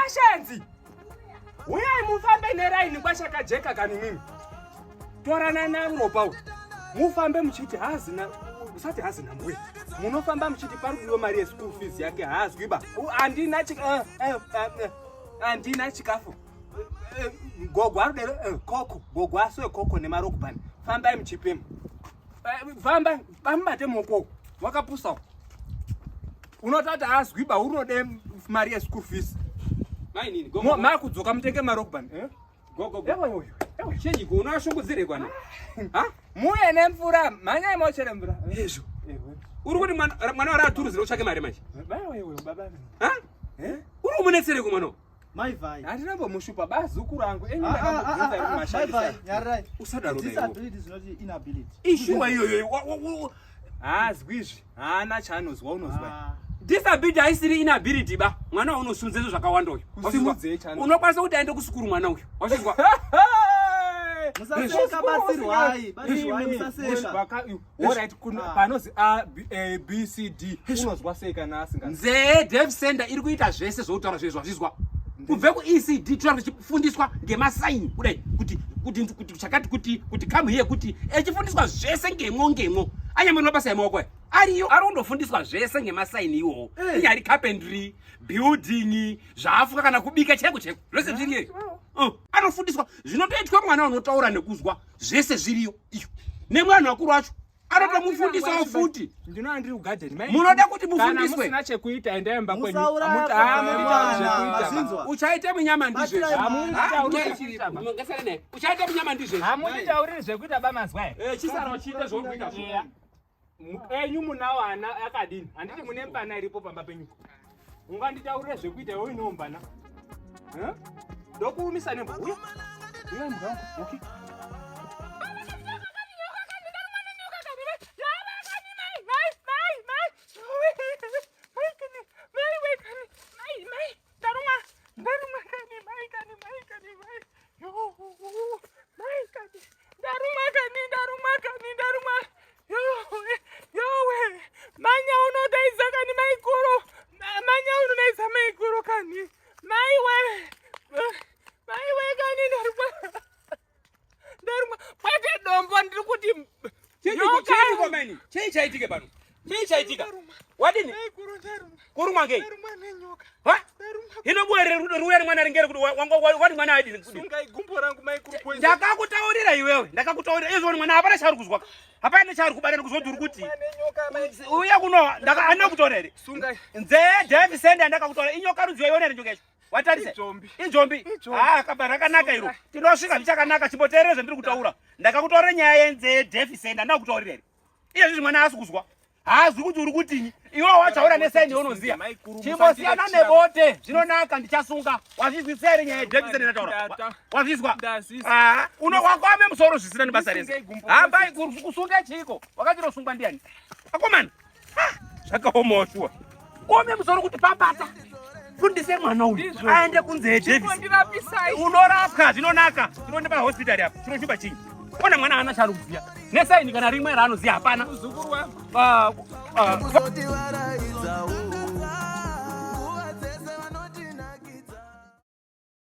Patience. Uyai mufambe neraini kwachakajeka kani mimi. Torana naropa uyu. Mufambe muchiti hazina usati hazina mbuya. Munofamba muchiti pari kudiwa mari yeschool fees yake haazwi ba. Handina chika eh, eh, eh, handina chikafu. Gogo arudero koko gogo aswe koko nemarokubani. Fambai muchipema. Famba pamubate muoko wakapusa. Unotati haazwi ba unode mari yeschool fees. Mainini gogo. Makudzoka mutenge marokubani. Eh? Gogo. Ewe ewe. Chenyi ko unoashungudzire kwana. Ha? Muye nemvura, mhanyai mochere mvura. Hezvo. Uri kuti mwana mwana wari aturuzira utsvake mari manje. Baba wewe baba. Ha? Eh? Uri kumunetsere ku mwana? Mai Vhai. Handina mbomushupa bazukuru angu. Enyu ndakambobvunza iri mashandisa. Nyararai. Usadaro. Disability is not inability. Ishuwa iyoyo. Haazwi izvi. Haana chaanozwa unozwa. Ah. Disability haisiri inability ba. Mwana unosunze zvinhu zvakawanda uyu. Kusimudzei chano. Unokwanisa kuti aende kusukuru mwana uyu. Wazvizwa? Musaseka batsirwai. Batsirwai musaseka. Alright, panozi A B A B C D unozwa sei kana asinga. Nzee Dev Center iri kuita zvese zvoutaura zvezvo wazvizwa. Kubve ku ECD tiri kuchifundiswa ngemasaini kudai kuti kuti kuti chakati kuti kuti come here kuti echifundiswa zvese ngemwo ngemwo. Anyambo mabasa emaoko aya. Ariyo ari kundofundiswa zvese ngemasaini iwowo. Eh. Inyari carpentry, building, zvaafuka kana kubika chaiko chaiko. Zvese zviriyo. Anofundiswa zvinotoitwa mwana unotaura nekuzwa zvese zviriyo. Iyo. Nemwana wakuru wacho anotomufundisawo futi. Ndinoa ndiri kugarden. Mai. Munoda kuti Kana mufundiswe. musina chekuita endai mumba kwenyu. Musauraya Amuti- ah, mwana, munditaurire zvekuita. mazinzwa. Uchaita munyama ndizvezvo. Batsirai mwana. Ah, Hamunditaurire nyaya zvekuita ba. Mungasara naye. Uchaita munyama ndizvezvo. Hamunditaurire zvekuita ba mazwa aya. Eh, chisara uchiita zvauri kuita zvo. Yeah. Enyu munawo ana akadini? Handiti mune mbana iripo pamba penyu. Unganditaurire zvekuita iwe uinewo mbana. Eh? Ndokuumisa nembwa. Uya. Uya mbwa. Okay. Manya unodaidza kani maikuru manya unodaidza maikuru kani maiwe maiwe kani ndarumwa ndarumwa kwete dombo ndiri kuti Chiiko chiiko mani? Chii chaitike pano? Chii chaitika? Wadini? maikuru ndarumwa Kurumwa ngei? ndarumwa nenyoka Ha? ndarumwa Hino buwe ruya mwana ringere kuti wanga wani mwana adini? sungai gumbo rangu maikuru poison Ndakakutaurira iwewe, ndakakutaurira izvo mwana hapana chaari kuzwa. Hapana chaari kubata ndikuzwa kuti uri kuti. nenyoka maikuru Uya kuno ndaka handina kutaura here? sungai Nzee Davis Sender ndakakutaura inyoka rudziyo ione nyoka yacho. Watarise. Injombi. Injombi. Injombi. Ah, kaba rakanaka iro. Tinosvika zvichakanaka chimboteerera zvandiri kutaura. Ndakakutaurira nyaya yenzee Davis Sender ndakutaurira here? Iye zvizvi mwana haasi kuzwa. Haazwi kuti uri kutinyi. Iwe wachaura nesaini yaunoziya. Maikuru, Chimbosiyana musandire nebote. Zvinonaka ndichasunga. Wazvizwisisa here nyaya yeDavis Sender ndataura? Ndata. Wazvizwa? Ndazvizwa. Ah, uno wakwame musoro zvisina nebasa rese. Ndisunge gumbo Hamba kusunga chiko? Wakachirosungwa ndiani? Akomana. Ah, zvakaomawo shuwa. Kuome musoro kuti papata. Fundise mwana uyu Ndizvo. aende kunze Davis. Chingondirapisai. Unorapwa zvinonaka. Tinoenda pa hospital apa. Chinoshupa chinyi. Ona mwana haana chaari kuziya. Nesaini kana rimwe raanoziya hapana. Muzukuru wangu. Ah, ah. Kuzoti vara